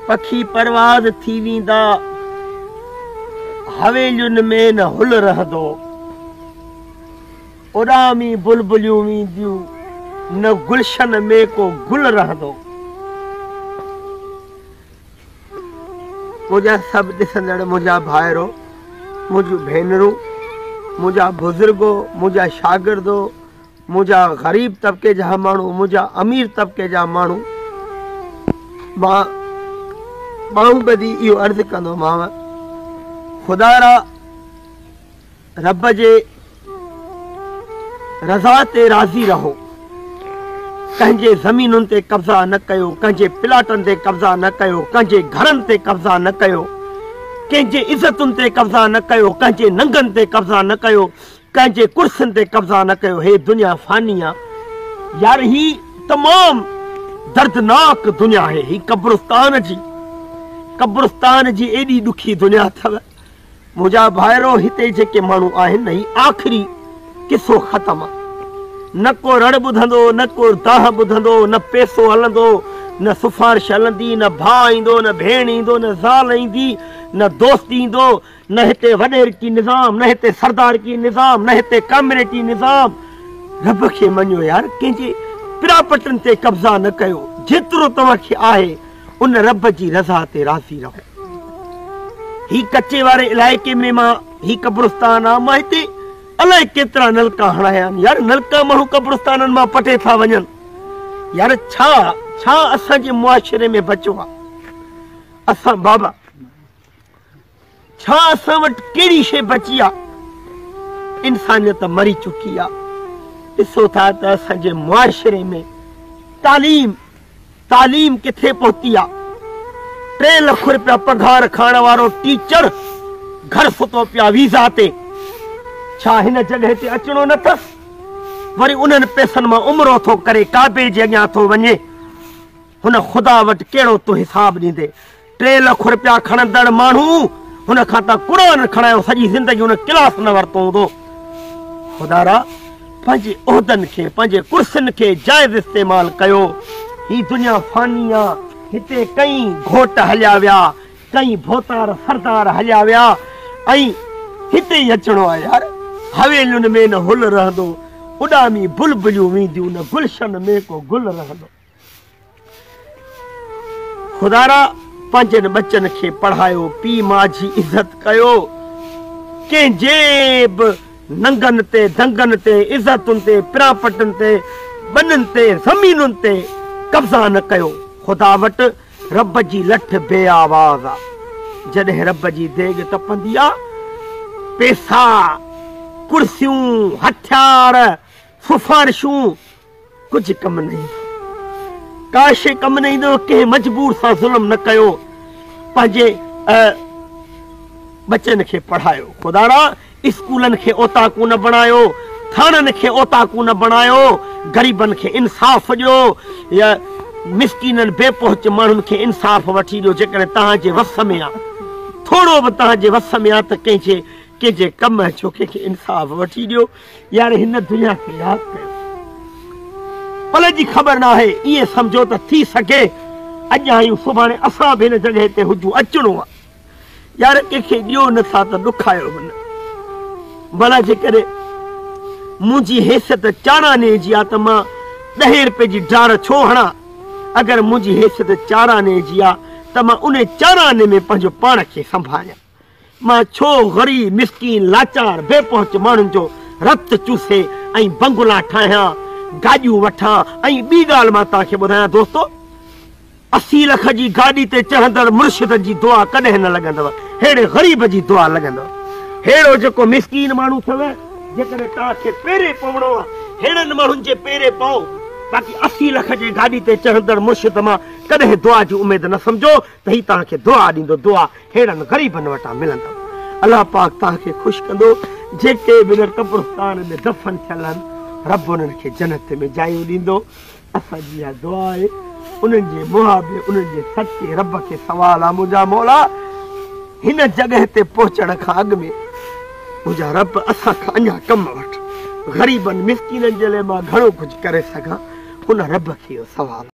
پکي پرواز ٿي ويندا، حويلين ۾ نه هل رهندو. اڏامي بلبليون وينديون، نه گلشن ۾ ڪو گل رهندو. منهنجا سڀ ڏسندڙ منهنجا ڀائرو، منهنجون ڀينرون، منهنجا بزرگو، منهنجا شاگردو، منهنجا غريب طبقي جا ماڻهو، منهنجا امير طبقي جا ماڻهو، مان ٻانهون ٻڌي اهو عرض ڪندومانو، خدارا رب جي رضا تي راضي رهو، ڪنهن جي زمينن تي قبضا نه ڪيو، ڪنهن جي پلاٽن تي قبضا نه ڪيو، ڪنهن جي گهرن تي قبضا نه ڪيو، ڪنهن جي عزتن تي قبضا نه ڪيو، ڪنهن جي ننگن تي قبضا نه ڪيو، ڪنهن جي ڪرسين تي قبضا نه ڪيو هي دنيا فاني آ يار هي تمام دردناڪ دنيا آهي هي قبرستان جي قبرستان جي ايڏي ڏکي دنيا اٿو منهنجا ڀائرو هتي جيڪي ماڻهو آهن نه هي آخري قصو ختم آ نه ڪو رڙ ٻڌندو نه ڪو دانهن ٻڌندو نه پيسو هلندو نه سفارش هلندي نه ڀاء ايندو نه ڀيڻ ايندو نه زال ايندي نه دوست ايندو نه هتي وڏيرڪي نظام، نه هتي سردارڪي نظام، نه هتي ڪامريٽي نظام. رب کي مڃو يار، ڪنهن جي پراپرٽين تي قبضا نه ڪيو، جيترو توهان کي آهي ان رب جي رضا تي راضي رهو. هي ڪچي واري علائقي ۾ مان هي قبرستان آ، مان هتي الائي ڪيترا نلڪا هڻايا آهن، يار نلڪا ماڻهو قبرستانن مان پٽي ٿا وڃن، يار ڇا ڇا اسان جي معاشري ۾ بچيو آ؟ اسان بابا ڇا اسان وٽ ڪهڙي شيء بچي آ؟ انسانيت مري چڪي آ. ڏسو ٿا ته اسان جي معاشري ۾ تعليم تعليم ڪٿي پهتي آ؟ 3 لک روپيا پگهار کائڻ وارو ٽيچر گهر ستو پيو آ ويزا تي. ڇا هن جڳهه تي اچڻو نه اٿس؟ وري انهن پئسن مان عمرو ٿو ڪري ڪعبي جي اڳيان ٿو وڃي. هن خدا وٽ ڪهڙو تون حساب ڏيندين؟ 3 لک رپيا کڻندڙ ماڻهو هن کان ته قرآن کڻايو سڄي زندگي هن ڪلاس نه ورتو هوندو. خدارا پنهنجي عهدن کي پنهنجي ڪرسين کي جائز استعمال ڪيو. هي دنيا فاني آ هتي ڪئين گهوٽ هليا ويا ڪئين ڀوتار سردار هليا ويا ۽ هتي ئي اچڻو آ يار. حويلين ۾ نه هل رهندو اڏامي بلبليون وينديون نه گلشن ۾ ڪو گل رهندو. خدارا پنهنجن ٻچن کي پڙهايو، پيء ماء جي عزت ڪيو، ڪنهن جي به ننگن تي، دنگن تي، عزتن تي، پراپرٽين تي، ٻنين تي، زمينن تي قبضا نه ڪيو. خدا وٽ رب جي لٺ بي آواز آ. جڏهن رب جي ديڳ تپندي آ، پيسا، ڪرسيون، هٿيار، سفارشون، ڪجهه ڪم نه ايندو. ڪا شيء ڪم نه ايندو. ڪنهن مجبور سان ظلم نه ڪيو. پنهنجي ٻچن کي پڙهايو. خدارا اسڪولن کي اوطاقون نه بڻايو. ٿاڻن کي اوطاقون نه بڻايو. غريبن کي انصاف ڏيو. يا مسڪينن بي پهچ ماڻهن کي انصاف وٺي ڏيو. جيڪڏهن توهان جي وس ۾ آ، ٿورو به توهان جي وس ۾ آ ته ڪنهن جي ڪنهن جي ڪم اچو، ڪنهن کي انصاف وٺي ڏيو. يار هن دنيا کي ياد ڪيو. پل جي خبر ناهي، ائين سمجهو ته ٿي سگهي اڄ آهيون سڀاڻي اسان به هن جڳهه تي هجون، اچڻو آ. يار ڪنهن کي ڏيو نه ٿا ته ڏکايو به نه. ڀلا جيڪڏهن منهنجي حيثيت چاراني جي آ ته مان ڏهين رپئي جي ڊار ڇو هڻان؟ اگر منهنجي حيثيت چاراني جي آ ته مان انهي چاراني ۾ پنهنجو پاڻ کي سنڀاليان. مان ڇو غريب، مسڪين، لاچار، بي پهچ ماڻهن جو رت چوسي ۽ بنگلا ٺاهيان، گاڏيون وٺان ۽ ٻي ڳالهه مان توهان کي ٻڌايان دوستو! 80 لک جي گاڏي تي چڙهندڙ مرشد جي دعا ڪڏهن نه لڳندو، ههڙي غريب جي دعا لڳندو. ههڙو جيڪو مسڪين ماڻهو اٿو، جيڪڏهن توهان کي پيري پوڻو آ، ههڙن ماڻهن جي پيري پئو، باقي 80 لک جي گاڏي تي چڙهندڙ مرشد مان ڪڏهن دعا جي اميد نه سمجهو ته هي توهان کي دعا ڏيندو، دعا ههڙن غريبن وٽان ملندو. الله پاڪ توهان کي خوش ڪندو. جيڪي به هن قبرستان ۾ دفن ٿيل آهن، رب انهن کي جنت ۾ جايون ڏيندو. اسان جي اها دعا آهي. انهن جي محابي، انهن جي سچي رب کي سوال آ منهنجا مولا! هن جڳهه تي پهچڻ کان اڳ ۾ منهنجا رب اسان کان اڃا ڪم وٺ. غريبن مسڪينن جي لاء مان گهڻو ڪجهه ڪري سگهان. هن رب کي اهو سوال آ.